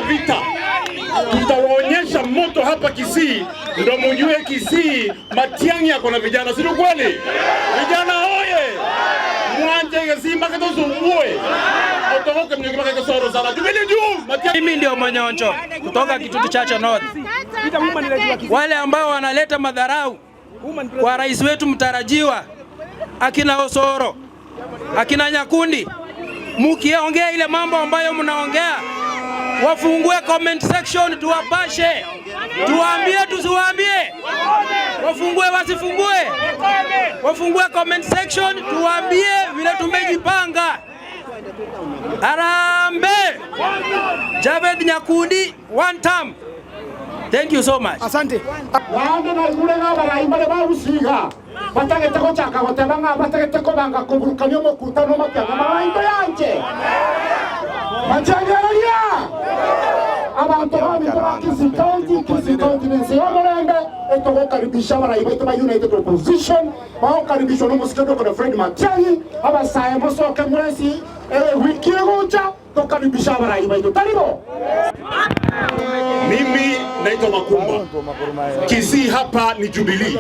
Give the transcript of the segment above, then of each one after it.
vita, tutawaonyesha moto hapa Kisii, ndo mujue Kisii Matiang'i ako na vijana, si kweli? Vijana oye! Mwanje Simba katosumbue otoboke mnyonge mpaka soro sana. Jubilee juu! Matiang'i. Mimi ndio Monyoncho kutoka Kitutu Chache North. Wale ambao wanaleta madharau kwa rais wetu mtarajiwa, akina Osoro, akina Nyakundi, mukiongea ile mambo ambayo mnaongea, wafungue comment section tuwapashe, tuwaambie, tusiwaambie, wafungue wasifungue, wafungue comment section tuwaambie vile tumejipanga. Harambee! Javed Nyakundi, one term. Thank you so much. Asante. Naende naigure ng'a barai bare bagusiga batagete gochaka goteba ng'a batagete kobanga koburukania omokutano matiang'a mabaito yanje matiang'ereria abantu babito ba Kisii County. Kisii County ni nsi y'omurembe etogokaribisha abarai baitu ba United Opposition bagokaribishwa n'omusike Dr. Fred Matiang'i. Abasae mosoke mwesi wiki egocha tokaribisha abarai baitu taribo. Mimi naitwa Makumba. Kisii hapa ni Jubilee.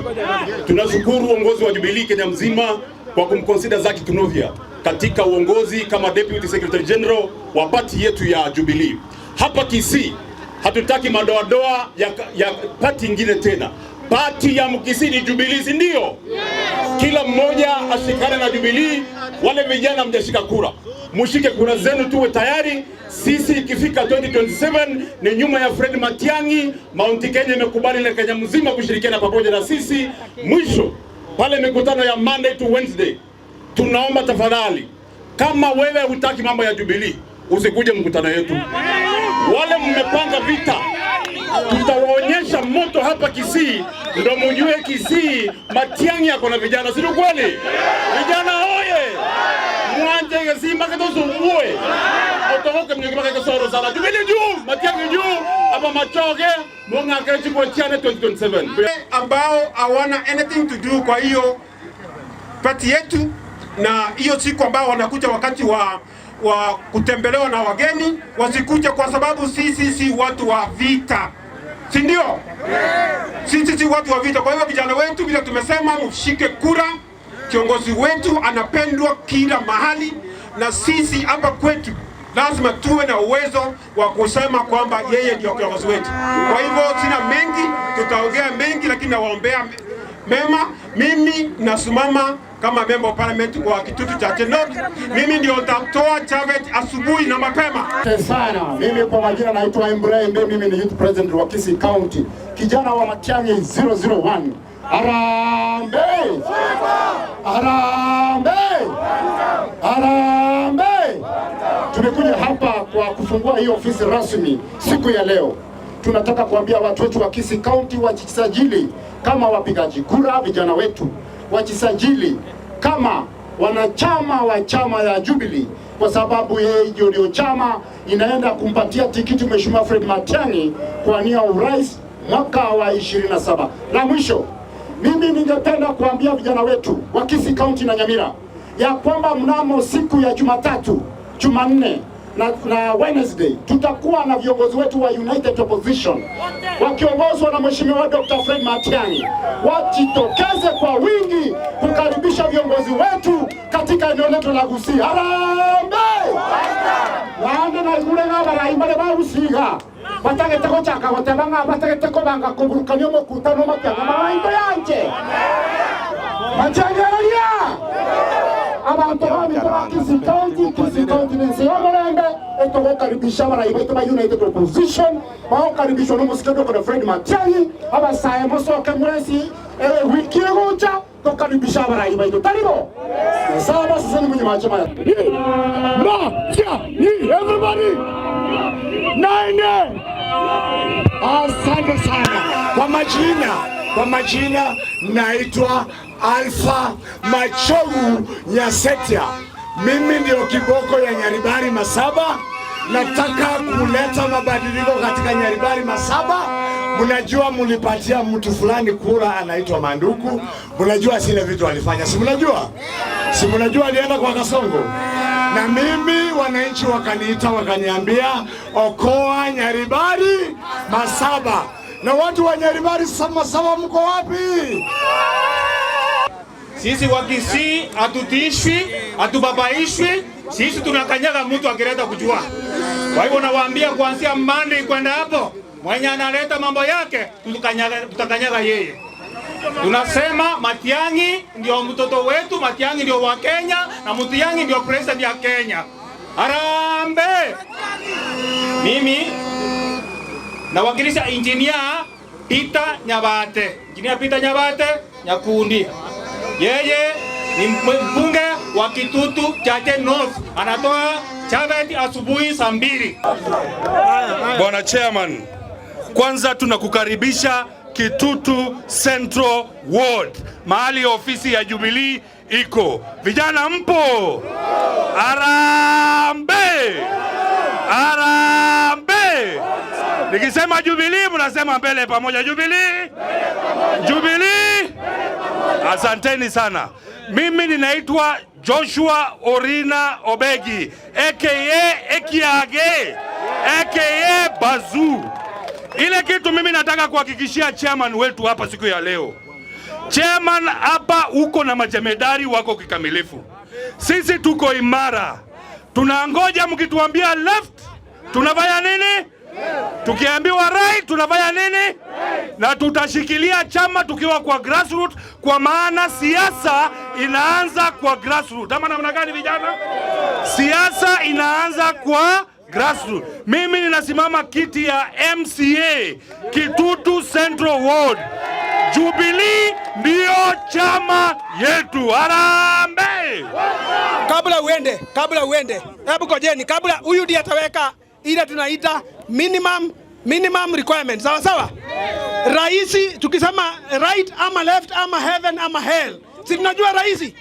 Tunashukuru uongozi wa Jubilee Kenya mzima kwa kumconsider Zacky Kinuthia katika uongozi kama Deputy Secretary General wa party yetu ya Jubilee. Hapa Kisii hatutaki madoadoa ya party ingine tena. Party ya Mkisii ni Jubilee, si ndio? Yes. Kila mmoja ashikane na Jubilee. Wale vijana mjashika kura, mushike kura zenu, tuwe tayari. Sisi ikifika 2027 ni nyuma ya Fred Matiang'i. Mount Kenya imekubali na Kenya mzima kushirikiana pamoja na sisi. Mwisho pale mikutano ya Monday to Wednesday, tunaomba tafadhali, kama wewe hutaki mambo ya Jubilee usikuje mkutano yetu. Wale mmepanga vita, tutawaonyesha moto hapa Kisii, ndo mujue Kisii Matiang'i ako na vijana, si kweli? Vijana oye! Mwanje Simba katosumbue otoboke mnyonge mpaka soro sana. Jubilee juu! Matiang'i juu! Aba machoge mung'akere chikuochiane 2027. Ambao hawana anything to do kwa hiyo party yetu, na hiyo siku ambao wanakuja wakati wa kutembelewa na wageni wasikuja, kwa sababu sisi si watu wa vita, si ndio? Sisi si watu wa vita. Kwa hivyo vijana wetu, vile tumesema, mshike kura. Kiongozi wetu anapendwa kila mahali, na sisi hapa kwetu lazima tuwe na uwezo wa kusema kwamba yeye ndio kiongozi wetu. Kwa hivyo sina mengi, tutaongea mengi, lakini nawaombea mema. Mimi nasimama kama member of parliament kwa Kitutu Chache North. Mimi ndio nitatoa Javed asubuhi na mapema. Asante sana. Mimi kwa majina naitwa Embre, mimi ni youth president wa Kisii County, kijana wa Matiang'i 001. Harambee! Harambee! Harambee! Tumekuja hapa kwa kufungua hii ofisi rasmi siku ya leo. Tunataka kuambia watu wetu wa Kisii County wajisajili kama wapigaji kura, vijana wetu wajisajili kama wanachama wa chama ya Jubilee, kwa sababu yeye ndio chama inaenda kumpatia tikiti Mheshimiwa Fred Matiang'i kwa nia urais mwaka wa 27. La mwisho, mimi ningependa kuambia vijana wetu wa Kisii County na Nyamira ya kwamba mnamo siku ya Jumatatu, Jumanne na Wednesday tutakuwa na viongozi wetu wa United Opposition wakiongozwa na Mheshimiwa Dr. Fred Matiang'i wajitokeze kwa wingi kukaribisha viongozi wetu katika eneo letu la Gusii. Harambee! Naende naigure ng'a barai bare bagusiga batagete gochaka goteba ng'a batagete kobanga koburukania omokutano matiang'a mabaito yanje matiang'ereria abantu babito ba Kisii County. Kisii County ni nsi y'omurembe etogokaribisha abarai baitu ba United Opposition bagokaribishwa n'omusike Dr. Fred Matiang'i. Abasae mosoke mwesi wiki egocha tokaribisha abarai baitu taribo saba sasa ni mwenye macho maya. Matiang'i, everybody. Nine. Asante sana. Kwa majina naitwa Alpha Machogu Nyasetia. Mimi ndio kiboko ya Nyaribari Masaba. Nataka kuleta mabadiliko katika Nyaribari Masaba. Mnajua mlipatia mtu fulani kura anaitwa Manduku. Mnajua zile vitu alifanya, si mnajua? Si mnajua alienda kwa Kasongo? Na mimi wananchi wakaniita wakaniambia, okoa Nyaribari Masaba. Na watu wa Nyaribari Masaba mko wapi? Sisi wa Kisii hatutishwi, hatubabaishwi. Sisi tunakanyaga mtu akileta kujua. Kwa hivyo nawaambia kuanzia Monday kwenda hapo, mwenye analeta mambo yake tutakanyaga yeye. Tunasema Matiang'i ndio mtoto wetu, Matiang'i ndio wa Kenya na Matiang'i ndio president ya Kenya. Harambee! Mimi nawakilisha Engineer Peter Nyabate. Engineer Peter Nyabate Nyakundi. Yeye ni mbunge wa Kitutu Chache North, anatoa Chaveti asubuhi saa 2. Bwana Chairman, kwanza tunakukaribisha Kitutu Central Ward, mahali ofisi ya Jubilee iko. Vijana mpo? Harambee! Harambee! Nikisema Jubilee mnasema mbele pamoja. Jubilee! Jubilee! Asanteni sana. Mimi ninaitwa Joshua Orina Obegi aka Ekiage aka Bazu. Ile kitu mimi nataka kuhakikishia chairman wetu hapa siku ya leo. Chairman, hapa uko na majemedari wako kikamilifu. Sisi tuko imara. Tunangoja mkituambia left, tunafanya nini? Tukiambiwa right, tunafanya nini? Na tutashikilia chama tukiwa kwa grassroots, kwa maana siasa inaanza kwa grassroots. Ama namna gani vijana? Siasa inaanza kwa grassroots. Mimi ninasimama kiti ya MCA Kitutu Central Ward. Jubilee ndio chama yetu. Harambee! Kabla uende, hebu ngojeni, kabla huyu ndiye ataweka ile tunaita minimum requirement, sawa sawa. Raisi tukisema right ama left ama heaven ama hell, si tunajua raisi?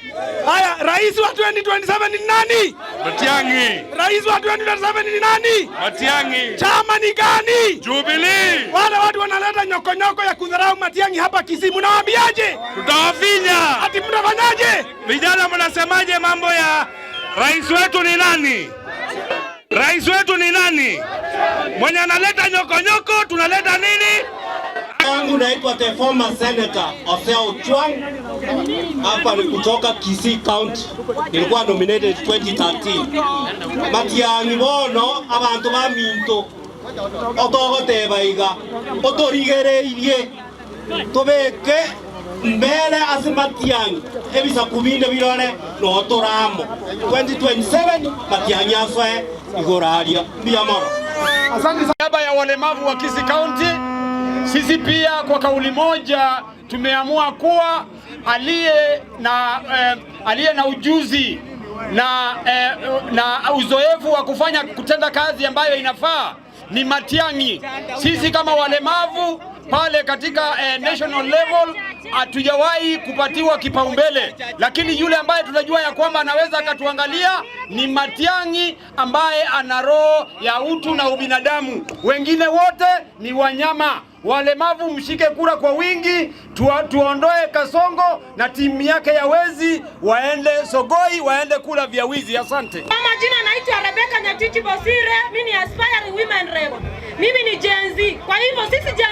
Haya, rais wa 2027 ni nani? Matiang'i. Rais wa 2027 ni nani? Matiang'i. Chama ni gani? Jubilee. Wale watu wanaleta nyokonyoko ya kudharau Matiang'i hapa Kisii, mnawaambiaje? Tutawafinya. Ati mnafanyaje? Vijana mnasemaje mambo ya rais wetu ni nani? Rais wetu ni nani? Mwenye analeta nyokonyoko tunaleta nini? Yangu naitwa the former senator Osea Ojwang. Hapa ni kutoka Kisii County. Nilikuwa nominated 2013. Matiang'i bono abantu ba minto otogoteba iga otorigereirie tobeke mbele ase Matiang'i ebisaku binde birore no toramo 2027 Matiang'i asoe igoraria mbiamoro. Asante sana ya walemavu wa Kisii County. Sisi pia kwa kauli moja tumeamua kuwa aliye na ujuzi na uzoefu wa kufanya kutenda kazi ambayo inafaa ni Matiang'i. Sisi kama walemavu pale katika national level hatujawahi kupatiwa kipaumbele, lakini yule ambaye tunajua ya kwamba anaweza akatuangalia ni Matiang'i ambaye ana roho ya utu na ubinadamu. Wengine wote ni wanyama. Walemavu mshike kura kwa wingi, tuondoe Kasongo na timu yake ya wezi, waende Sogoi, waende kula vya wizi. Asante. Kwa majina naitwa Rebecca Nyatichi Bosire, mimi ni aspiring women rep. Mimi ni Gen Z. Kwa hivyo sisi Gen